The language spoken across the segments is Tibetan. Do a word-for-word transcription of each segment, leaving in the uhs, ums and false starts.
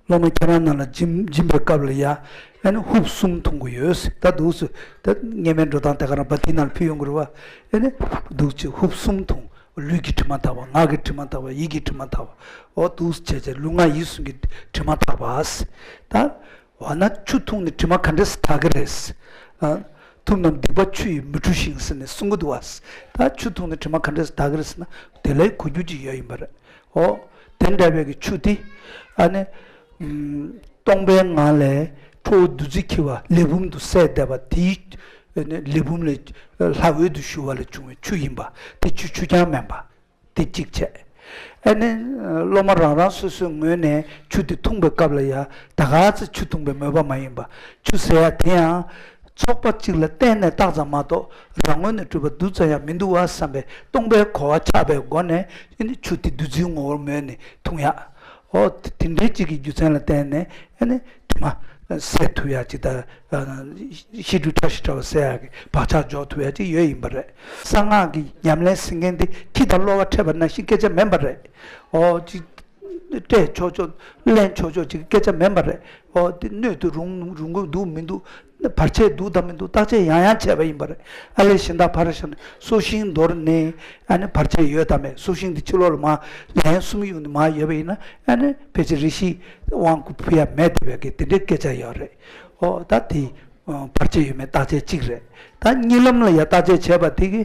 སློབ་མ་ཁྱེད་རང་རྣམས་ལ་སྦྱིན་སྦྱིན་པའི་སྐབས་ལ་ཡ། ཨ་ནི་ཧུབ་གསུམ་འཐུང་གི་ཡོད་ཟེར། ད་འདུག་སེ་ད་སྔས་མའི་འགྲོ་སྟངས་དེ་ག་རང་བ་དེའི་ནང་ལ་ཕུལ་ཡོང་གི་རེད་བ། ཨ་ནི་འདུག་ཅིག་ཧུབ་གསུམ་འཐུང་། ལུས་ཀྱི་དྲི་མ་དག་པ། ངག་གི་དྲི་མ་དག་པ། ཡིད་ཀྱི་དྲི་མ་དག་པ། འོ་འདུག་སེ་བྱས་བྱས་ལུས་ངག་ཡིད་གསུམ་གྱི་དྲི་མ་དག་པ་ཟེར། ད་འོ་ན་ཆུ་འཐུང་ནས་དྲི་མ་ག་འདྲ་སེ་དག་གི་རེད་ཟེར། ཨ། ཐུབ་རྣམས་སྡིག་པ་ཆུ་ཡིས་མི་འཁྲུ་ཞིང་ཟེར་ནས་གསུང་གི་འདུག་བ་ཟེར། ད་ཆུ་འཐུང་ནས་དྲི་མ་ག་འདྲ་སེ་དག་གི་རེད་ཟེར་ན། དེ་ལ་གོ་རྒྱུ་ཅིག་ཡོད་ཡིན་པ་རེད། འོ། དེ་འདྲ་བའི་གི་ཆུ་དེ། ཨ་ནི། ཨུམ། སྟོང་པའི་ངང་ལས་ཁྲོ་བོ་བདུད་རྩི་འཁྱིལ་བ་ལས་བུམ་དུ་གསལ་བསྡད་པ་དེའི། ཨ་ནི་ལས་བུམ་ལས་ལྷ་འོད་དུ་ཞུ་བ་ལས་བྱུང་བའི་ཆུ་ཡིན་པ། དེ་ཆུ་ཆུ་རྐྱང་མིན་པ། དེ་གཅིག་བྱས། ཨ་ནི། སློབ་མ་རང་རང་སོ་སོའི་ངོས་ནས་ཆུ་དེ་འཐུང་བའི་སྐབས་ལ་ཡ། ད་ག་ཚོད་ཆུ་འཐུང་བའི་མོས་པ་མ་ཡིན་པ། ཆུ་ཟེར་ཡ་དེ་ཡང་། ཚོགས་པ་གཅིག་ལ་བརྟེན་ནས་བཏགས་ཙམ་མ་གཏོགས། རང་ངོས་ནས་གྲུབ་པ་རྡུལ་ཙམ་ཡང་མི་འདུག་བ་བསམ་པའི་སྟོང་པའི་གོ་བ་ཆགས་པའི་སྒོ་ནས། ཨ་ནི་ཆུ་དེ་བདུད་རྩིའི་ངོ་བོར་མོས་ནས་འཐུང་ཡ། འོ། དེ་འདྲའི་གཅིག་གི་རྒྱུ་མཚན་ལ་བརྟེན་ནས། ཨ་ནི་དྲི་མ་སེལ་ཐུབ་ཡ་ཅིག་དང་། ཤི་དུས་བཀྲ་ཤིས་བཀྲ་བ་སེལ་ཡ་གི་བག་ཆགས་འཇོག་ཐུབ་ཡ་ཅིག་ཡོད་ཡིན་པ་རེད། གསང་སྔགས་ཀྱི་ཉམས་ལེན་ཟེར་མཁན་དེ་ཁྱི་དང་གློ་བ་འཕྲད་པ་ནང་བཞིན་སྐད་ཆ་མིན་པ་རེད། འོ་ཅིག་སྤྲད་ཆོག་ཆོག་ལེན་ཆོག་ཆོག་ཅིག་སྐད་ཆ་མིན་པ་རེད། འོ་དེ་སྣོད་དུ་རུང་རུང་གི་འདུག་མི་འདུག་བར་ཆད་འདུག་དང་མི་འདུག་བརྟག་དཔྱད་ཡང་ཡང་བྱས་པ་ཡིན་པ་རེད། ཨ་ལས་གཞན་དག་ཕར་བཞག་ནས་སྲོག་ཤིང་དོར་ནས། ཨ་ནི་བར་ཆད་ཡོད་དམ་མེད། སྲོག་ཤིང་དེ་ཕྱི་ལོགས་ལ་མར་ལན་གསུམ་གཡུགས་ནས་མར་ཡོད་པ་ཡིན་ན། ཨ་ནི་ཕལ་ཆེར་རེ་ཞིག་དབང་བསྐུར་ཕུལ་ཡ་མེད་བསྡད་པའི་གི་དེ་འདྲའི་སྐད་ཆ་ཡོད་རེད། འོ་ད་དེ་བར་ཆད་ཡོད་མེད་བརྟག་དཔྱད་གཅིག་རེད། ད་གཉིད་ལམ་ལ་ཡ་བརྟག་དཔྱད་བྱས་པ་དེ་གི་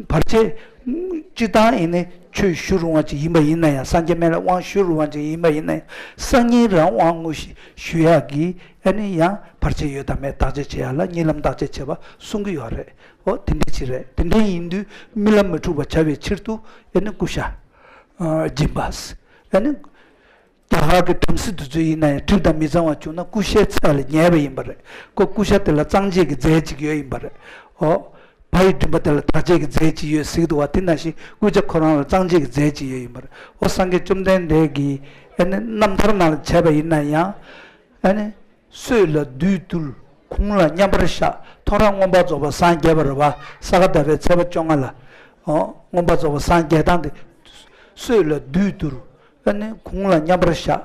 བར་ཆད། སྤྱིར་བཏང་ཡིན་ནའི་ཆོས་ཞུ་རུང་བ་ཅིག་ཡིན་པ་ཡིན་ན་ཡང་། སངས་རྒྱས་སྨན་བླའི་དབང་ཞུ་རུང་བ་ཅིག་ཡིན་པ་ཡིན་ན་ཡང་། སང་ཉིན་རང་དབང་དངོས་གཞི་ཞུ་ཡག་གི། ཨ་ནི་ཡང་བར་ཆད་ཡོད་དམ་མེད་བརྟག་དཔྱད་བྱེད་ཡག་ལ་གཉིད་ལམ་བརྟག་དཔྱད་བྱེད་པ་གསུང་གི་ཡོད་རེད། འོ་དེ་འདྲ་ཅིག་རེད། དེ་འདྲ་ཡིན་དུས་རྨི་ལམ་མི་འཁྲུགས་པ་བྱ་བའི་ཕྱིར་དུ། ཨ་ནི་ཀུ་ཤ་སྦྱིན་པ། ཨ་ནི་རྒྱ་གར་གྱི་བྲམ་ཟེ་དེ་ཚོ་ཡིན་ན་ཡང་། གྲིབ་དང་མི་གཙང་བ་བྱུང་ན་ཀུ་ཤའི་ཚལ་ལ་ཉལ་བ་ཡིན་པ་རེད། ཁོ་ཀུ་ཤ་དེ་ལ་གཙང་བྱེད་ཀྱི་རྫས་ཅིག་ཡོད་ཡིན་པ་རེད། འོ། བ་ཡི་མགྲིན་པ་དེ་ལ་དག་བྱེད་ཀྱི་རྫས་ཅིག་ཡོད་ཟེར་གྱི་འདུག་བ། དེ་ནང་བཞིན་ཀུ་ཤ་ཁོ་རང་ལ་གཙང་བྱེད་ཀྱི་རྫས་ཅིག་ཡོད་ཡིན་པ་རེད། འོ་སངས་རྒྱས་བཅོམ་ལྡན་འདས་ཀྱི། ཨ་ནི་རྣམ་ཐར་ནང་ལ་བྱས་པ་ཡིན་ན་ཡང་། ཨ་ནི། སྲོད་ལ་བདུད་བཏུལ། གུང་ལ་མཉམ་པར་བཞག། ཐོ་རངས་མངོན་པར་རྫོགས་པར་སངས་རྒྱས་པ་རེད་བ། ས་ག་ཟླ་བའི་ཚེས་པ་བཅོ་ལྔ་ལ། འོ། མངོན་པར་རྫོགས་པར་སངས་རྒྱས་སྟངས་དེ། སྲོད་ལ་བདུད་བཏུལ། ཨ་ནི་གུང་ལ་མཉམ་པར་བཞག།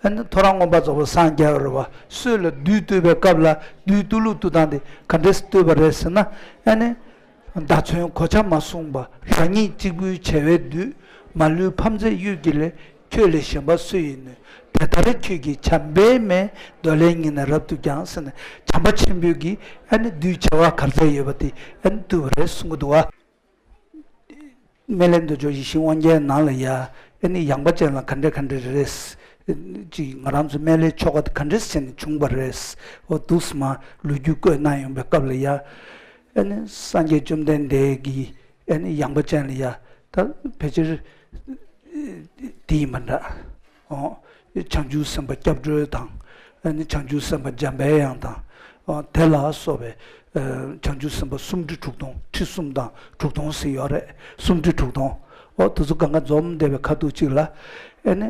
ཨ་ནི་ཐོ་རངས་མངོན་པར་རྫོགས་པར་སངས་རྒྱས་པ་རེད་བ། སྲོད་ལ་བདུད་བཏུལ་བའི་སྐབས་ལ། བདུད་བཏུལ་ལུགས་བཏུལ་སྟངས་དེ་ག་འདྲས་སེ་བཏུལ་བ་རེད་ཟེར་ན། ཨ་ནི། བདག་མཚོན་གོ་ཆ་མ་བཟུང་བར། རང་ཉིད་གཅིག་པུའི་བྱ་བས་བདུད། མ་ལུས་ཕམ་མཛད་གཡུལ་གྱི་ལས། ཁྱོད་ལས་གཞན་པ་སུ་ཡིན་ནུས། དེ་ལྟར་ཁྱོད་ཀྱིས་བྱམས་པའི་སྨན། འདོད་ལན་ཉིད་ནི་རབ་ཏུ་བསྐྱང་ཟེར་ནས། བྱམས་པ་ཆེན་པོས་ཀྱིས་ཨ་ནི་བདུད་བྱ་བ་ག་ཚོད་ཡོད་པ་དེ་ཨ་ནི་བཏུལ་བ་རེད་གསུང་གི་འདུག་བ། སྨན་བླའི་མདོ་ཆོག་ཡིད་བཞིན་དབང་རྒྱལ་ནང་ལ་ཡ། ཨ་ནི་ཡངས་པ་ཅན་ལ་ག་འདྲ་ག་འདྲ་རེད། ཅིག་ང་རང་ཚོ་སྨན་བླའི་ཆོ་ག་དེ་ག་འདྲ་བྱས་ནས་བྱུང་བ་རེད། འོ་འདུག་སེ་མར་ལོ་རྒྱུས་བཀོད་གནང་ཡོང་པའི་སྐབས་ལ་ཡ། ཨ་ནི་སངས་རྒྱས་བཅོམ་ལྡན་འདས་ཀྱིས་ཨ་ནི་ཡངས་པ་ཅན་ལ་ཡ། ད་ཕལ་ཆེར་དེ་ཡིན་པ་འདྲ། འོ། བྱང་ཆུབ་སེམས་དཔའ་སྐྱབས་གྲོལ་དང་། ཨ་ནི་བྱང་ཆུབ་སེམས་དཔའ་འཇམ་པའི་དབྱངས་དང་། འོ། དེ་ལ་སོགས་པའི། ཨ། བྱང་ཆུབ་སེམས་དཔའ་སུམ་ཁྲི་དྲུག་སྟོང་། ཁྲི་གསུམ་དང་དྲུག་སྟོང་ཟེར་ཡོད་རེད། སུམ་ཁྲི་དྲུག་སྟོང་། འོ། དེ་ཚོ་གང་ག་འཛོམས་བསྡད་པའི་ཁ་ཐུག་ཅིག་ལ། ཨ་ནི།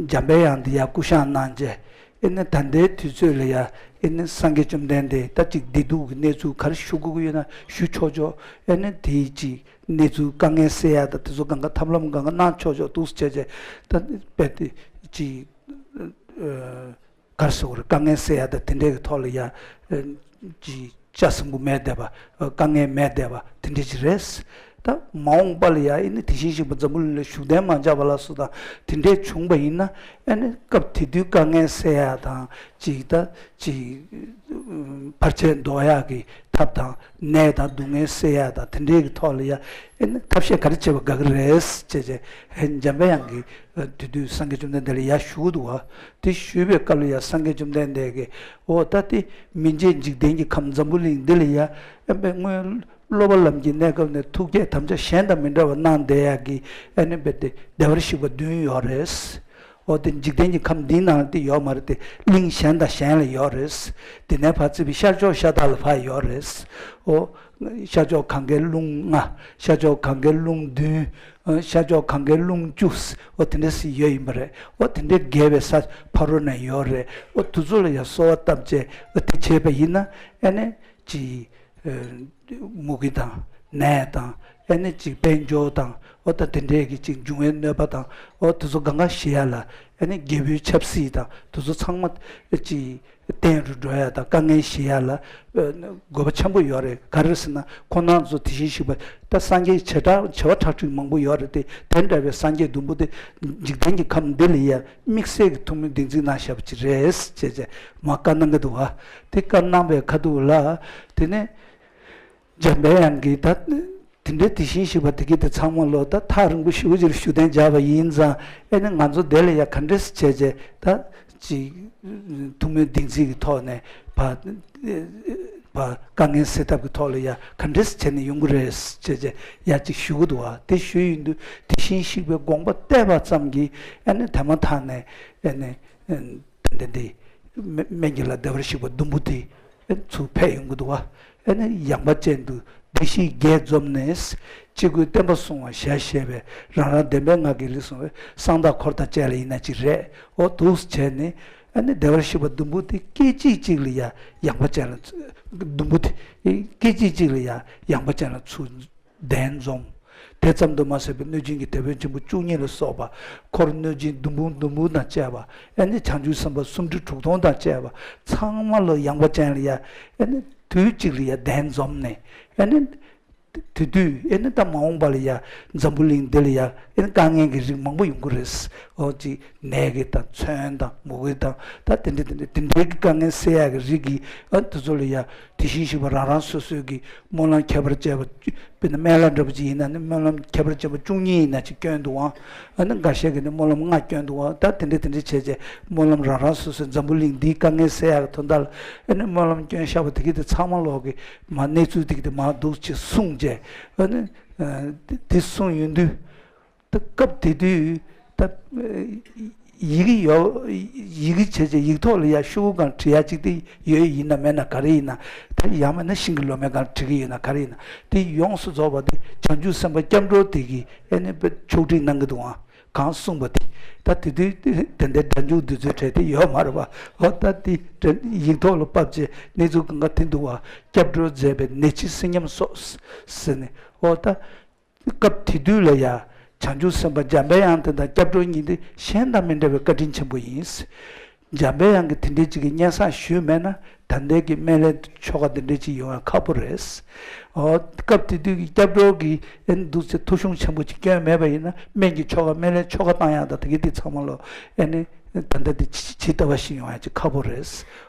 འཇམ་པའི་དབྱངས་འདི་ཡར་སྐུ་བཞེངས་གནང་རྗེས། ཨ་ནི་ད་ལྟའི་དུས་ཚོད་ལ་ཡ། ཨ་ནི་སངས་རྒྱས་བཅོམ་ལྡན་འདས་ད་ཅིག་བདེ་སྡུག་གི་གནས་ཚུལ་ག་རེ་ཞུ་དགོས་ཀྱི་ཡོད་ན་ཞུ་ཆོག་ཆོག་ཨ་ནི་དེའི་ཅིག་གནས་ཚུལ་དཀའ་ངལ་སེལ་ཡ་དང་དེ་ཚོ་གང་ག་ཐབས་ལམ་གང་ག་གནང་ཆོག་ཆོག་འདུག་སེ་བྱས་བྱས། ད་རྦད་དེ་ཅིག་ཨ། ག་རེ་ཟེར་དགོས་རེད། དཀའ་ངལ་སེལ་ཡ་དང་དེ་འདྲའི་གི་ཐོག་ལ་ཡ། ཨ། ཅིག་ལྕགས་སྲིན་པོ་མེད་བསྡད་པ། ཨ། དཀའ་ངལ་མེད་བསྡད་པ་དེ་འདྲ་ཅིག་རེད། ད་མ་འོངས་པ་ལ་ཡ་ཨ་ནི་དེ་བཞིན་གཤེགས་པ་འཛམ་བུ་གླིང་ལ་བཞུགས་གདན་མ་འཇགས་པ་ལ་སོགས་དང་དེ་འདྲས་བྱུང་བ་ཡིན་ན། ཨ་ནི་སྐབས་དེ་དུས་དཀའ་ངལ་སེལ་ཡ་དང་ཅིག་ད་ཅིག་བར་ཆད་ཟློག་ཡག་གི་ཐབས་དང་། ནད་དང་སྡུག་བསྔལ་སེལ་ཡག་དང་དེ་འདྲའི་གི་ཐོག་ལ་ཡ། ཨ་ནི་ཐབས་ཤེས་ག་རེ་བྱེད་པ་དགའ་གི་རེད་ཅེས་བྱས། ཨ། འཇམ་པའི་དབྱངས་ཀྱིས་དེ་དུས་སངས་རྒྱས་བཅོམ་ལྡན་འདས་ལ་ཡར་ཞུ་གི་འདུག་བ། དེ་ཞུས་པའི་སྐབས་ལ་ཡ་སངས་རྒྱས་བཅོམ་ལྡན་འདས་ཀྱིས། འོ་ད་དེ་མི་མཇེད་འཇིག་རྟེན་གྱི་ཁམས་འཛམ་བུ་གླིང་འདི་ལ་ཡ། ཨ་ནི་སྔོན་སློབ་པ་ལམ་གྱི་གནས་སྐབས་ནས་ཐུགས་བསྐྱེད་དམ་བཅའ་གཞན་དང་མི་འདྲ་བ་གནང་བསྡད་ཡག་གི། ཨ་ནི་རྦད་དེ་བདེ་བར་གཤེགས་པ་བདུན་ཡོད་རེད། འོ་དེ་འཇིག་རྟེན་གྱི་ཁམས་འདིའི་ནང་ལ་དེ་ཡོད་མ་རེད་དེ། གླིང་གཞན་དང་གཞན་ལ་ཡོད་རེད། དེ་ནས་ཕར་བརྩིས་པའི་ཤར་ཕྱོགས་ཤ་སྟག་ལ་ཕར་ཡོད་རེད། འོ། ཤར་ཕྱོགས་གངྒཱའི་ཀླུང་ལྔ། ཤར་ཕྱོགས་གངྒཱའི་ཀླུང་བདུན། ཨ། ཤར་ཕྱོགས་གངྒཱའི་ཀླུང་བཅུ། འོ་དེ་འདྲ་ཞིག་ཡོད་ཡིན་པ་རེད། འོ་དེ་འདྲའི་བརྒལ་བའི་ས་ཕ་རོལ་ན་ཡོད་རེད། འོ་དེ་ཚོ་ལ་ཡང་གསོལ་བ་བཏབ་བྱས། འོ་དེ་བྱས་པ་ཡིན་ན། ཨ་ནི་ཅིག་ཨ། མུ་གེ་དང་ ནད་དང་ཨ་ནི་ཅིག་དཔལ་འབྱོར་དང་འོ་ད་དེ་འདྲས་ཀྱི་ཅིག་འབྱུང་བའི་གནོད་པ་དང་འོ་དེ་ཚོ་གང་ག་ཞི་ཡ་ལ་ཨ་ནི་རྒྱལ་པོའི་ཆབ་སྲིད་དང་དེ་ཚོ་ཚང་མ་ཅིག་བརྟན་རུ་འགྲོ་ཡ་དང་དཀའ་ངལ་ཞི་ཡ་ལ་ཨ་ནི་དགོས་པ་ཆེན་པོ་ཡོད་རེད། ག་རེ་ཟེར་ན་ཁོང་རྣམ་ཚོ་དེ་བཞིན་གཤེགས་པ་ད་སངས་རྒྱས་བྱེ་བྲག་བྱེ་བ་ཁྲག་ཁྲིག་མང་པོ་ཡོད་རེད་དེ། དེ་འདྲ་བའི་སངས་རྒྱས་བདུན་པོ་དེ་འཇིག་རྟེན་གྱི་ཁམས་འདི་ལ་ཡ་དམིགས་བསལ་གྱི་ཐུགས་སྨོན་བདེན་ཚིག་གནང་བཞག་པ་ཅིག་རེད་ཅེས་བྱས་མ་བཀའ་གནང་གི་འདུག་བ། དེ་བཀའ་གནང་བའི་ཁ་ཐུག་ལ་དེ་ནས། འཇམ་པའི་དབྱངས་ཀྱིས་ད་དེ་འདྲའི་དེ་བཞིན་གཤེགས་པ་དེ་གིས་དེ་ཚང་མ་ལོ་ད་ཐག་རིང་པོ་ཞེ་པོ་ཅིག་ལ་བཞུགས་གདན་འཇགས་པ་ཡིན་ཙང་ཨེ་ནི་ང་ཚོ་དེ་ལ་ཡ་ག་འདྲས་བྱས་བྱས་ད་ཅིག་ཐུགས་སྨོན་བདེན་ཚིག་གི་ཐོག་ནས་ཕ་ཕ་དཀའ་ངལ་སེལ་ཐབས་ཀྱི་ཐོག་ལ་ཡ་ག་འདྲས་བྱས་ནས་ཡོང་གི་རེད་བྱས་བྱས་ཡ་ཅིག་ཞུ་གི་འདུག་བ། དེ་ཞུས་ཡོང་དུས་དེ་བཞིན་གཤེགས་པའི་དགོངས་པ་གཏད་པ་ཙམ་གྱིས་ཨེ་ནི་དེ་མ་ཐག་ནས་ཨེ་ནི་ད་འདི་འདི་སྨན་གྱི་བླ་བདེ་བར་གཤེགས་པ་བདུན་པོ་དེ། ཚུར་ཕེབས་ཡོང་གི་འདུག་བ། ཨེ་ནི་ཡངས་པ་ཅན་དུ་བདེ་གཤེགས་བརྒྱད་འཛོམས་ནས་སྤྱི་སྒོས་བསྟན་པ་སྲུང་བར་ཞལ་བཞེས་པའི་རང་རང་བདེན་པའི་ངག་གིས་ལེགས་གསུངས་པའི་གསང་བདག་འཁོར་དང་བཅས་ལ་ཡིན་ན་ཅི་རེད། འོ་འདུག་བྱས་ནས་ཨེ་ནི་བདེ་བར་གཤེགས་པ་བདུན་པོ་དེ་སྐད་ཅིག་གཅིག་ལ་ཡ་ཡངས་པ་ཅན་ལ་བདུན་པོ་དེ་སྐད་ཅིག་གཅིག་ལ་ཡ་ཡངས་པ་ཅན་ལ་ཚུར་གདན་འཛོམས། དེ་ཙམ་དུ་མ་ཟད་པའི་གནོད་སྦྱིན་གྱི་དེད་དཔོན་ཆེན་པོ་བཅུ་གཉིས་ལ་སོགས་པ་འཁོར་གནོད་སྦྱིན་བདུན་འབུམ་བདུན་འབུམ་དང་བཅས་པ་ཨེ་ནི་བྱང་ཆུབ་སེམས་དཔའ་སུམ་ཁྲི་དྲུག་སྟོང་དང་བཅས་པ་ཚང་མ་ལ་ཡངས་པ་ཅན་ལ་ཡ་ཨེ་ནི་དུས་གཅིག་ལ་ཡ་གདན་འཛོམས་ནས་ཨེ་ནི་དེ་དུས་ཨེ་ནི་ད་མ་འོངས་པ་ལ་ཡ་འཛམ་བུ་གླིང་འདི་ལ་ཡ་ཨེ་ནི་དཀའ་ངལ་གྱི་རིགས་མང་པོ་ཡོང་གི་རེད། འོ་ཅིག་ནད་ཀྱི་དང་མཚོན་དང་མུ་གེ་དང་ད་དེ་འདྲ་དེ་འདྲ་དེ་འདྲའི་གི་དཀའ་ངལ་སེལ་ཡག་གི་རིགས་ཀྱི་ཨ་དེ་ཚོ་ལ་ཡ་དེ་བཞིན་གཤེགས་པ་རང་རང་སོ་སོའི་གི་སྨོན་ལམ་ཁྱད་པར་ཅན་པ་དཔེར་ན་སྨན་བླ་འདྲ་པོ་ཅིག་ཡིན་ན་ནི་སྨོན་ལམ་ཁྱད་པར་ཅན་པ་བཅུ་གཉིས་ཡིན་ན་ཅིག་བསྐྱོན་འདུག་ཨང་། ཨ་ནི་འགའ་ཤས་ཀྱིས་ནི་སྨོན་ལམ་ལྔ་བསྐྱོན་འདུག་ཨང་། ད་དེ་འདྲ་དེ་འདྲ་བྱས་བྱས་སྨོན་ལམ་རང་རང་སོ་སོའི་འཛམ་བུ་གླིང་འདིའི་དཀའ་ངལ་སེལ་ཡག་གི་དོན་དག་ལ་ཨ་ནི་སྨོན་ལམ་བསྐྱོན་བཞག་པ་དེ་གི་དེ་ཚང་མ་ལོག་གི་མ་གནས་ཚུལ་དེ་གི་དེ་མ་འདུག་ཅེས་གསུངས་བྱས་ཨ་ནི་དེ་གསུངས་ཡོང་དུས། ད་སྐབས་དེ་དུས་ད་ཡི་གེ་ཡོད་ཡི་གེ་བྱས་བྱས་ཡིག་ཐོག་ལ་ཡ་ཤོག་གུ་སྒང་བྲི་ཡ་གཅིག་དེ་ཡོད་ཡིན་ན་མེད་ན་ག་རེ་ཡིན་ན། ད་ཡང་མིན་ན་ཤིང་གི་ལོ་མའི་སྒང་བྲི་གི་ཡོད་ན་ག་རེ་ཡིན་ན་དེ་ཡོངས་སུ་རྫོགས་པ་དེ་བྱང་ཆུབ་སེམས་དཔའ་སྐྱབས་འགྲོ་དེ་གིས་ཨེ་ནི་དཔེ་ཕྱོགས་སྒྲིག་གནང་གི་འདུག་ཨང་། གང་གསུངས་པ་དེ་ད་དེ་དུས་དེ་འདྲའི་སྒྲ་འཇུག་འདི་ཚོའི་གྲས་དེ་ཡོད་མ་རེད་པ། འོ་ད་དེ་ཡིག་ཐོག་ལ་ཕབ་བྱས་གནས་ཚུལ་གང་ག་དེ་འདུག་བ། སྐྱབས་འགྲོ་མཛད་པའི་ནད་ཕྱིས་བསོད་སྙོམས་སོགས་ཟེར་ནས་འོ་ད། སྐབས་དེ་དུས་ལ་ཡ། བྱང་ཆུབ་སེམས་དཔའ་འཇམ་པའི་དབྱངས་དེ་དང་སྐྱབས་འགྲོ་གཉིས་དེ་གཞན་དང་མི་འདྲ་བའི་བཀའ་དྲིན་ཆེན་པོ་ཡིན། འཇམ་པའི་དབྱངས་ཀྱིས་དེ་འདྲའི་ཅིག་གི་སྙན་སེང་ཞུས་མེད་ན་ད་ལྟའི་གི་སྨན་བླའི་ཆོ་ག་འདི་འདྲའི་ཅིག་ཡོང་ཡ་ཁག་པོ་རེད། འོ། སྐབས་དེ་དུས་ཀྱི་སྐྱབས་འགྲོ་གིས་ཨེ་འདུག་སེ་ཐུགས་གཞུང་ཆེན་པོ་ཅིག་བསྐྱོན་མེད་པ་ཡིན་ན་སྨན་གྱི་ཆོ་ག་སྨན་བླའི་ཆོ་ག་བཏང་ཡག་དང་དེ་གི་དེ་ཚང་མ་ལོ་ཨེ་ནི། ད་ལྟ་དེ་ཇི་ཇི་ལྟ་བ་ཞིག་ཡོང་ཡ་ཅིག་ཁག་པོ་རེད།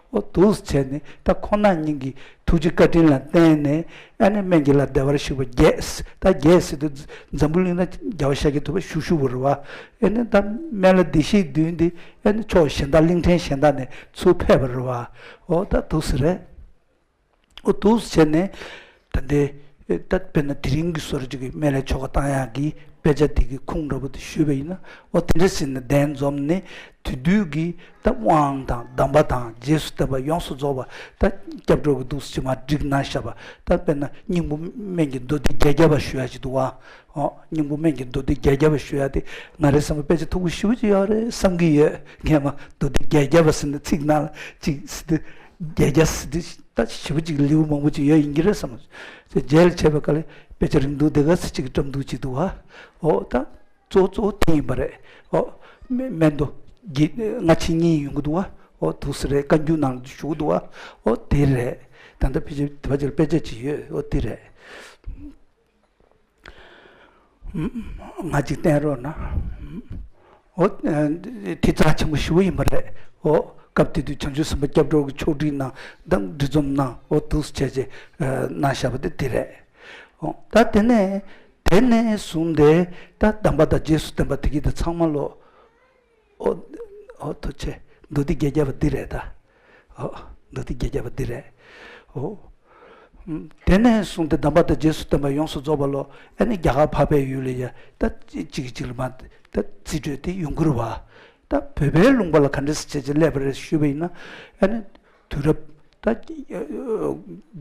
འོ་འདུག་བྱས་ནས་ད་ཁོང་རྣམ་གཉིས་ཀྱི་ཐུགས་རྗེ་བཀའ་དྲིན་ལ་བརྟེན་ནས་ཨ་ནི་སྨན་གྱི་བླ་བདེ་བར་གཤེགས་པ་བརྒྱད། ད་བརྒྱད་ཟེར་དུས་འཛམ་བུ་གླིང་ན་རྒྱལ་བ་ཤཱཀྱ་ཐུབ་པ་བཞུགས་བཞུགས་པ་རེད་བ། ཨ་ནི་ད་སྨན་བླ་བདེ་གཤེགས་བདུན་འདི་ཨ་ནི་ཕྱོགས་གཞན་དག་གླིང་ཕྲན་གཞན་དག་ནས་ཚུར་ཕེབས་པ་རེད་བ། འོ་ད་འདུག་སེ་རེད། འོ་འདུག་སེ་བྱས་ནས་ད་ལྟའི་ད་དཔེར་ན་དེ་རིང་གི་བཟོ་འདྲ་ཅིག་གི་སྨན་བླའི་ཆོ་ག་བཏང་ཡག་གི་དཔེ་ཆ་དེ་གི་ཁུངས་འདྲ་པོ་དེ་ཞུས་པ་ཡིན་ན་འོ་དེ་འདྲ་ཟེར་ནས་གདན་འཛོམས་ནས་དེ་དུས་ཀྱི་ད་དབང་དང་གདམས་པ་དང་རྗེས་སུ་བསྟན་པ་ཡོངས་སུ་རྫོགས་པ་ད་སྐྱབས་འགྲོ་གི་འདུག་སེ་ཅིག་མར་བསྒྲིགས་གནང་བཞག་པ། ད་དཔེར་ན་སྙིང་པོ་སྨན་གྱི་མདོ་སྡེ་བརྒྱད་བརྒྱ་པ་ཞུ་ཡག་ཅིག་འདུག་བ། འོ་སྙིང་པོ་སྨན་གྱི་མདོ་སྡེ་བརྒྱད་བརྒྱ་པ་ཞུ་ཡག་དེ་ང་རའི་བསམ་པར་དཔེ་ཆ་མཐུག་པོ་ཞེ་པོ་ཅིག་ཡོད་རེད་བསམ་གྱི་ཡོད། སྔས་མ་མདོ་སྡེ་བརྒྱད་བརྒྱ་པ་ཟེར་ནས་ཚིག་ནང་ལ་ཅིག་ཟེར་དུས་བརྒྱད་བརྒྱ་ཟེར་དུས། ད་ཞེ་པོ་ཅིག་ལེའུ་མང་པོ་ཅིག་ཡོད་ཡིན་གྱི་རེད་བསམ། དེ་རྗེས་ལ་བྱས་པའི་སྐབས་ལ་དཔེ་ཆ་རིང་ཐུང་དེ་ག་ཚོད་ཅིག་བཀྲམ་འདུག་ཅིག་འདུག་བ། འོ་ད་གཙོ་བོ་གཙོ་བོ་དེ་ཡིན་པ་རེད། འོ་སྨན་མདོ་ལྔ་ཆེན་གཉིས་ཡོང་གི་འདུག་བ། འོ་འདུག་སེ་རེད། བཀའ་འགྱུར་ནང་ལ་ཞུ་གི་འདུག་བ། འོ་དེ་རེད། ད་ལྟ་ཕལ་ཆེར་དེ་བ་ཅིག་ལ་དཔེ་ཆ་ཅིག་ཡོད། འོ་དེ་རེད། ང་ཅིག་བསྟན་རོགས་གནང་། འོ། དེ་རྩ་ཆེན་པོ་ཞེ་པོ་ཡིན་པ་རེད། འོ། སྐབས་དེ་དུས་བྱང་ཆུབ་སེམས་དཔའ་སྐྱབས་འགྲོ་གི་ཕྱོགས་སྒྲིག་གནང་དང་འབྲི་རྩོམ་གནང་འོ་འདུག་སེ་བྱས་བྱས་གནང་བཞག་པ་དེ་དེ་རེད། འོ། ད་དེ་ནས་དེ་ནས་བཟུང་སྟེ་ད་གདམས་པ་དང་རྗེས་སུ་བསྟན་པ་དེ་གི་དེ་ཚང་མ་ལོ། ཨོ། ཨོ་ཐུགས་རྗེ་ཆེ། མདོ་སྡེ་བརྒྱད་བརྒྱ་པ་འདི་རེད་ད། ཨོ། མདོ་སྡེ་བརྒྱད་བརྒྱ་པ་འདི་རེད། ཨོ། ཨམ། དེ་ནས་བཟུང་སྟེ་གདམས་པ་དང་རྗེས་སུ་བསྟན་པ་ཡོངས་སུ་རྫོགས་པ་ལོ། ཨ་ནི་རྒྱ་གར་འཕགས་པའི་ཡུལ་ལ་ཡ་ད་གཅིག་གིས་གཅིག་ལ་མ་ད་རྩིས་སྤྲོད་དེ་ཡོང་གི་རེད་བ། ད་བོད་པའི་ལུང་པ་ལ་ག་འདྲ་སེ་བྱས་བྱས་སླེབས་པ་རེད་ཞུས་པ་ཡིན་ན། ཨ་ནི་དུས་རབས་ད་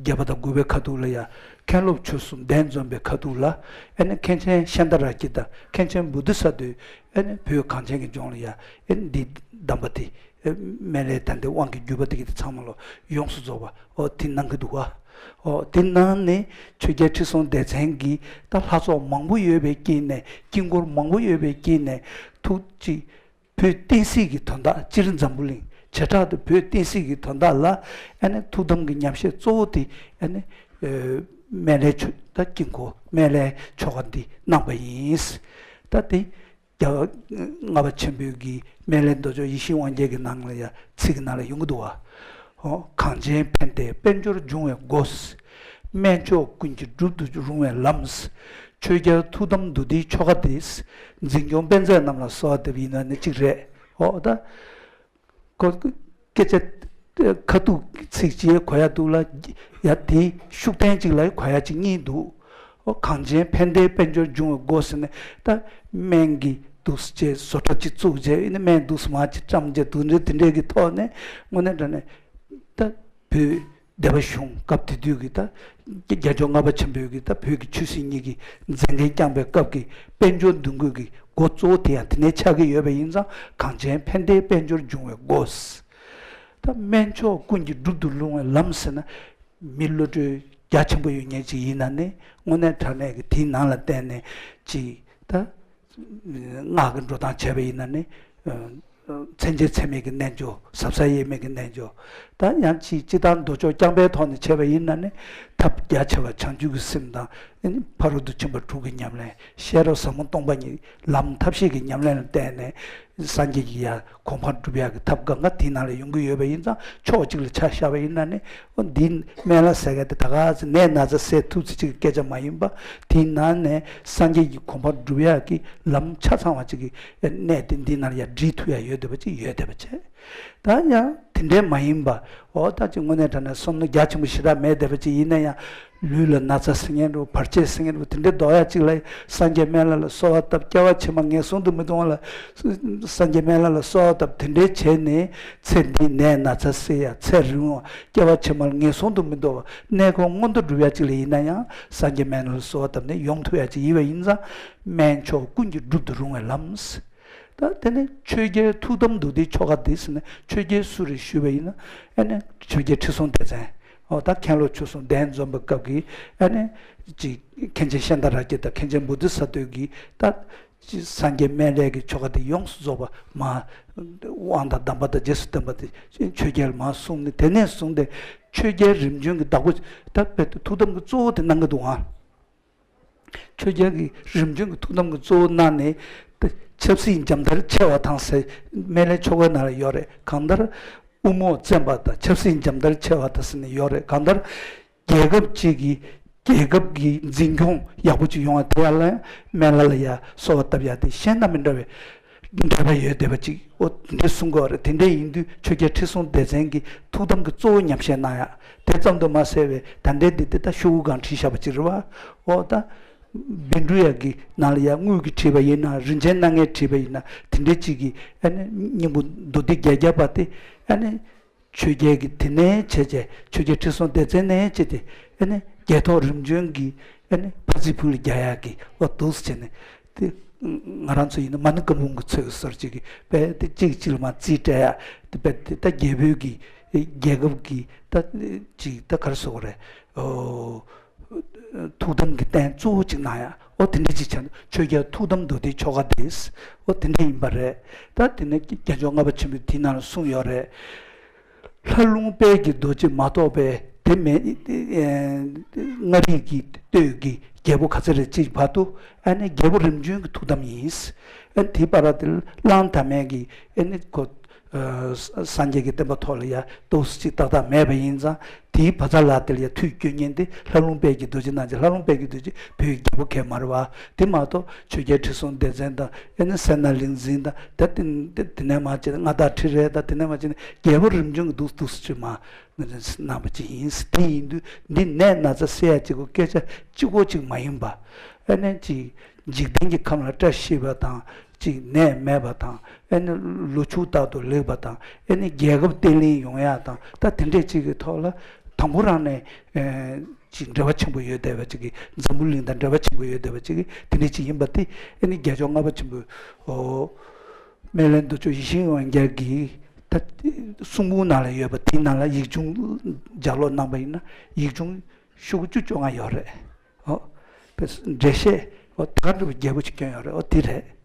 བརྒྱད་པ་དང་དགུ་པའི་ཁ་ཐུག་ལ་ཡ་མཁན་སློབ་ཆོས་གསུམ་གདན་འཛོམས་པའི་ཁ་ཐུག་ལ། ཨ་ནི་མཁན་ཆེན་ཤཱནྟ་རཀྵི་དང་མཁན་ཆེན་བོ་དྷི་ས་ཏྭས་ཨ་ནི་བོད་གངས་ཅན་གྱི་ལྗོངས་ལ་ཡ་ཨ་ནི་འདི་གདམས་པ་དེ་སྨན་བླའི་ད་ལྟའི་དབང་གི་བརྒྱུད་པ་དེ་གི་དེ་ཚང་མ་ལོ་ཡོངས་སུ་རྫོགས་པ་འོ་དེ་གནང་གི་འདུག་བ། ཨོ་དེ་ནང་ནས་ཆོས་རྒྱལ་ཁྲི་སྲོང་ལྡེ་བཙན་གྱིས་ད་ལྷ་ཚོགས་མང་པོ་ཡོད་པའི་དཀྱིལ་ནས། དཀྱིལ་འཁོར་མང་པོ་ཡོད་པའི་དཀྱིལ་ནས་ཐུགས་ཀྱི་བོད་བསྟན་སྲིད་ཀྱི་དོན་དག། སྤྱིར་འཛམ་བུ་གླིང་བྱེ་བྲག་ཏུ་བོད་བསྟན་སྲིད་ཀྱི་དོན་དག་ལ་ཨ་ནི་ཐུགས་དམ་གྱི་ཉམས་བཞེས་གཙོ་བོ་དེ་ཨ་ནི་སྨན་བླའི་ཆོས་ད་དཀྱིལ་འཁོར་སྨན་བླའི་ཆོ་ག་འདི་གནང་པ་ཡིན། ད་དེ་རྒྱལ་བ་ལྔ་པ་ཆེན་པོའི་གི་སྨན་བླའི་མདོ་ཆོག་ཡིད་བཞིན་དབང་རྒྱལ་གྱི་ནང་ལ་ཡང་ཚིག་གི་ནང་ལ་ཡོང་གི་འདུག་བ། ཨོ། གངས་ཅན་ཕན་བདེའི་དཔལ་འབྱོར་འབྱུང་བའི་སྒོ། སྨན་མཆོག་ཀུན་གྱིས་བསྒྲུབ་ཏུ་རུང་བའི་ལམ། ཆོས་རྒྱལ་ཐུགས་དམ་མདོ་སྡེའི་ཆོ་ག་འདི། འཛིན་སྐྱོང་སྤེན་ཚེ་རྣམས་ལ་གསོལ་བ་འདེབས་ཡིན་ན་ནི་གཅིག་རེད། ཨོ་ད། ཁོ་སྐད་ཆ་ཁ་ཐུག་ཚིག་གཅིག་གོ་ཡ་འདུག་ལ། ཡ་དེའི་ཤུགས་བསྟན་གཅིག་ལ་གོ་ཡ་གཅིག་གཉིས་འདུག། ཨོ། གངས་ཅན་ཕན་བདེའི་དཔལ་འབྱོར་འབྱུང་བའི་སྒོ་ཟེར་ནས་ད་སྨན་གྱི་འདུག་སེ་བྱས་བཟོ་གྲྭ་གཅིག་བཙུགས་བྱས་ཨ་ནི་སྨན་འདུག་སེ་མར་གཅིག་བཀྲམ་བྱས་འདུག་འདྲ་དེ་འདྲས་ཀྱི་ཐོག་ནས་དངོས་གནས་དྲང་གནས་ད་བོད་སྡེ་པ་གཞུང་སྐབས་དེ་དུས་ཀྱི་ད་རྒྱལ་མཆོག་ལྔ་པ་ཆེན་པོའི་གི་ད་བོད་ཀྱི་ཆོས་སྲིད་གཉིས་ཀྱི་མཛད་འགན་བསྐྱངས་པའི་སྐབས་ཀྱི་དཔལ་འབྱོར་འདུ་འགོད་ཀྱི་འགོ་གཙོ་བོ་དེ་ཡང་དེ་ནས་ཆགས་ཀྱི་ཡོད་པ་ཡིན་ཙང་། གངས་ཅན་ཕན་བདེའི་དཔལ་འབྱོར་འབྱུང་བའི་སྒོ། ད་སྨན་མཆོག་ཀུན་གྱིས་བསྒྲུབ་ཏུ་རུང་བའི་ལམ་ཟེར་ན། མི་བློ་གྲོས་རྒྱ་ཆེན་པོ་ཡོད་མཁན་ཅིག་ཡིན་ན་ནི་དངོས་གནས་དྲང་གནས་ཀྱི་དེའི་ནང་ལ་བརྟེན་ནས་ཅིག་ད་སྔགས་ཀྱི་འགྲོ་སྟངས་བྱས་པ་ཡིན་ན་ནི། ཨ་མཚན་བཅས་ཚད་མེད་ཀྱི་རྣལ་འབྱོར། ཟབ་གསལ་དབྱེར་མེད་ཀྱི་རྣལ་འབྱོར། ད་ཡང་ཅིག་སྤྱིར་བཏང་མདོ་ཆོག་རྐྱང་པའི་ཐོག་ནས་བྱས་པ་ཡིན་ན་ནི། ཐབས་རྒྱ་ཆེ་བ་བྱང་ཆུབ་ཀྱི་སེམས་དང་། ཨ་ནི་ཕ་རོལ་ཏུ་ཕྱིན་པ་དྲུག་གི་ཉམས་ལེན། ཤེས་རབ་ཟབ་མོ་སྟོང་པ་ཉིད། ལམ་ཐབས་ཤེས་ཀྱི་ཉམས་ལེན་ལ་བརྟེན་ནས་སངས་རྒྱས་ཀྱི་ཡ་གོ་འཕང་སྒྲུབ་ཡག་གི་ཐབས་གང་ག་དེའི་ནང་ལ་ཡོང་གི་ཡོད་པ་ཡིན་ཙང་། ཕྱོགས་གཅིག་ལ་ཆ་བཞག་པ་ཡིན་ན་ནི། འོ་འདིའི་སྨན་བླ་ཟེར་མཁན་དེ་ད་ག་ཚོད་ནད་ན་ཚ་སེལ་ཐུབ་ཚོད་ཅིག་གི་སྐད་ཆ་མ་ཡིན་པ། དེའི་ནང་ནས་སངས་རྒྱས་ཀྱི་གོ་འཕང་སྒྲུབ་ཡག་གི་ལམ་ཆ་ཚང་བ་ཅིག་གི་གནད་དེ་འདིའི་ནང་ལ་ཡ་སྒྲིལ་ཐུབ་ཡག་ཡོད་བསྡད་པ་ཅིག་ཡོད་བསྡད་པ་བྱས། ད་ཡང་དེ་འདྲས་མ་ཡིན་པ། འོ་ད་ཅིག་དངོས་གནས་དྲང་གནས་བསམ་བློ་རྒྱ་ཆེན་པོ་ཞེ་དྲག་མེད་བསྡད་པ་ཅིག་ཡིན་ན་ཡང་། ལུས་ལ་ན་ཚ་སེལ་མཁན་རུ། བར་ཆད་སེལ་མཁན་རུ། དེ་འདྲས་ལྡོག་ཡག་ཅིག་ལ་སངས་རྒྱས་སྨན་བླ་ལ་གསོལ་བ་བཏབ། སྐྱེ་བ་ཕྱི་མ་ངན་སོང་དུ་མི་ལྟུང་བ་ལ་སངས་རྒྱས་སྨན་བླ་ལ་གསོལ་བ་བཏབ། དེ་འདྲས་བྱས་ནས་ཚེ་འདིའི་ནད་ན་ཚ་སེལ་ཡག། ཚེ་རིང་བ། སྐྱེ་བ་ཕྱི་མ་ལ་ངན་སོང་དུ་མི་ལྟུང་བ། གནས་སྐབས་མངོན་མཐོ་སྒྲུབ་ཡག་ཅིག་ལ་ཡིན་ན་ཡང་སངས་རྒྱས་སྨན་བླ་ལ་གསོལ་བ་བཏབ་ནས་ཡོང་ཐུབ་ཡག་ཅིག་ཡིན་པ་ཡིན་ཙང་། སྨན་མཆོག་ཀུན་གྱིས་བསྒྲུབ་ཏུ་རུང་བའི་ལམ། ད་དེ་ནས་ཆོས་རྒྱལ་ཐུགས་དམ་མདོ་སྡེའི་ཆོ་ག་འདི་ཟེར་ནས་ཆོས་རྒྱལ་སུ་རེད་ཞུས་པ་ཡིན་ན། ཨ་ནི་ཆོས་རྒྱལ་ཁྲི་སྲོང་ལྡེ་བཙན། འོ་ད་མཁན་སློབ་ཆོས་གསུམ་གདན་འཛོམས་པའི་སྐབས་ཀྱི་ཨ་ནི་ཅིག་མཁན་ཆེན་ཤཱནྟ་ར་ཀྱི་དང་མཁན་ཆེན་བོ་དྷི་ས་ཏྭ་གིས་ད་ཅིག་སངས་རྒྱས་སྨན་བླའི་གི་ཆོ་ག་འདི་ཡོངས་སུ་རྫོགས་པ་མ་དབང་དང་གདམས་པ་དང་རྗེས་སུ་བསྟན་པ་དེ་ཆོས་རྒྱལ་ལ་མར་གསུངས་ནས། དེ་ནས་བཟུང་སྟེ་ཆོས་རྒྱལ་རིམ་བྱོན་གྱི་བདག་པོ་ད་དཔེ་ཐུགས་དམ་གྱི་གཙོ་བོ་དེ་གནང་གི་འདུག་ཨང་། ཆོས་རྒྱལ་གྱི་རིམ་བྱོན་གྱི་ཐུགས་དམ་གྱི་གཙོ་བོ་གནང་ནས། ཆབ་སྲིད་འཇམ་དར་ཆེ་བ་དང་ཟེར་སྨན་བླའི་ཆོ་གའི་ནང་ལ་ཡོད་རེད། གང་ལྟར་དབུ་རྨོག་བཙེམ་པ་དང་ཆབ་སྲིད་འཇམ་དར་ཆེ་བ་དང་ཟེར་ནས་ཡོད་རེད། གང་ལྟར་རྒྱལ་ཁབ་ཅིག་གི་རྒྱལ་ཁབ་ཀྱི་འཛིན་སྐྱོང་ཡག་པོ་ཅིག་ཡོང་བ་དེ་ཡག་ལ་ཡང་སྨན་བླ་ལ་ཡ་གསོལ་བ་བཏབ་ཡག་དེ་གཞན་དང་མི་འདྲ་བའི་འབྲེལ་བ་ཡོད་བསྡད་པ་ཅིག་འོ་དེ་འདྲས་གསུང་གི་ཡོད་རེད། དེ་འདྲས་ཡིན་དུས་ཆོས་རྒྱལ་ཁྲི་སྲོང་ལྡེ་བཙན་གྱི་ཐུགས་དམ་གྱི་གཙོ་བོ་ཉམས་བཞེས་གནང་ཡག་དེ་ཙམ་དུ་མ་ཟད་པའི་ད་ལྟའི་འདི་འདི་ད་ཤོག་གུ་སྒང་བྲིས་བཞག་པ་ཅིག་རེད་བ། འོ་ད་བཻ་ཌཱུརྱ་གི་ནང་ལ་ཡང་དངུལ་གྱིས་བྲིས་པ་ཡིན་ན། རིན་ཆེན་སྣ་ལྔས་བྲིས་པ་ཡིན་ན། དེ་འདྲས་ཅིག་གི་ཨ་ནི་སྙིང་པོ་མདོ་སྡེ་བརྒྱད་བརྒྱ་པ་དེ་ཨ་ནི་ཆོས་རྒྱལ་གྱི་དེ་ནས་བྱས་བྱས། ཆོས་རྒྱལ་ཁྲི་སྲོང་ལྡེ་བཙན་ནས་བྱས་ཏེ་ཨ་ནི་རྒྱལ་ཐོག་རིམ་བྱོན་གྱི་ཨ་ནི་ཕ་རྩིས་ཕུད་ལ་རྒྱག་ཡག་གི་འོ་འདུག་སེ་བྱས་ནས་དེ། ང་རང་ཚོ་ཡིན་ན་མ་ཎི་བཀའ་འབུམ་གྱི་ཚོད་ཀྱི་སོར་གཅིག་གི་དཔེ་དེ་གཅིག་གཅིག་ལ་མར་རྩིས་སྤྲད་ཡག་དེ་དཔེ་དེ་ད་རྒྱལ་པོའི་གི་རྒྱལ་ཁབ་ཀྱི་ད་ཅིག་ད་ག་རེ་ཟེར་དགོས་རེད། ཨོ། ཐུགས་དམ་གྱི་རྟེན་གཙོ་བོ་གཅིག་གནང་ཡག་འོ་དེ་འདྲ་ཅིག་བྱས་ན། ཆོས་རྒྱལ་ཐུགས་དམ་མདོ་སྡེའི་ཆོ་ག་དེ་འོ་དེ་འདྲ་ཡིན་པ་རེད། ད་དེ་ནས་རྒྱལ་མཆོག་ལྔ་པ་ཆེན་པོས་དེའི་ནང་ལ་གསུངས་ཡོད་རེད། ལྷ་ལུང་དཔལ་གྱི་རྡོ་རྗེ་མ་གཏོགས་པའི་དེ་མེད། ཨེ་མངའ་རིས་ཀྱི་སྟོད་ཀྱི་རྒྱལ་པོ་ག་ཚོད་རེད་ཅིག་བར་དུ་ཨ་ནི་རྒྱལ་པོ་རིམ་བྱོན་གྱི་ཐུགས་དམ་ཡིན། ཨ་ནི་དེའི་བར་དེ་གླང་དར་མས་ཀྱིས་ཨ་ནི་ཁོ་ཨ་སངས་རྒྱས་ཀྱི་བསྟན་པ་ཐོག་ལ་ཡ་ཏོག་ཙམ་ཅིག་ཏག་ཏག་མེད་པ་ཡིན་ཙང་། དེའི་བ་ཚ་ལ་དེ་ལ་ཡ་མཐུ་སྐྱོན་མཁན་དེ་ལྷ་ལུང་དཔལ་གྱི་རྡོ་རྗེ་གནང་རྗེས། ལྷ་ལུང་དཔལ་གྱི་རྡོ་རྗེ་བོད་ཀྱི་རྒྱལ་པོ་གང་ཡང་མ་རེད་བ། དེ་མ་གཏོགས་ཆོས་རྒྱལ་ཁྲི་སྲོང་ལྡེ་བཙན་དང་། ཨ་ནི་སད་ན་ལེགས་འཛིན་དང་། ད་དེ་དེ་དེ་ནས་མར་བྱས་ཏེ་མངའ་བདག་ཁྲི་རལ་དང་། དེ་ནས་མར་བྱས་ནས་རྒྱལ་པོ་རིམ་བྱོན་གྱི་འདུག་འདུག་སེ་མར་གནང་བ་ཅིག་ཡིན། དེ་ཡིན་དུས་འདི་ནད་ན་ཚ་སེལ་ཡག་གཅིག་པོ་སྐད་ཆ་གཅིག་པོ་གཅིག་མ་ཡིན་པ། ཨ་ནི་ཅིག་འཇིག་རྟེན་གྱི་ཁམས་ལ་བཀྲ་ཤིས་པ་དང་། ཅིག་ནད་མེད་པ་དང་། ཨ་ནི་ལོ་ཕྱུགས་རྟག་ཏུ་ལེགས་པ་དང་། ཨ་ནི་རྒྱལ་ཁབ་བརྟན་ལྷིང་ཡོང་ཡག་དང་། ད་དེ་འདྲས་ཅིག་གི་ཐོག་ལ་དང་པོ་རང་ནས་ཨ་ཅིག་འབྲེལ་བ་ཆེན་པོ་ཡོད་བསྡད་པ་ཅིག་གི། འཛམ་བུ་གླིང་དང་འབྲེལ་བ་ཆེན་པོ་ཡོད་བསྡད་པ་ཅིག་གི་དེ་འདྲས་ཅིག་ཡིན་པ་དེ། ཨ་ནི་རྒྱལ་མཆོག་ལྔ་པ་ཆེན་པོས་ཨོ་སྨན་བླའི་མདོ་ཆོག་ཡིད་བཞིན་དབང་རྒྱལ་གྱིས་ ད་གསུང་འབུམ་ནང་ལ་ཡོད་པ་དེའི་ནང་ལ་ཡིག་ཆུང་ལྗགས་ཀློག་གནང་པ་ཡིན་ན་ཡིག་ཆུང་ཤོག་གུ་བཅུ་བཅོ་ལྔ་ཡོད་རེད། ཨོ། དཔེ་འགྲེལ་བཤད་ཨོ་ད་ག་འདྲ་བ་རྒྱས་པོ་ཅིག་བསྐྱོན་ཡོད་རེད། ཨོ་དེ་རེད།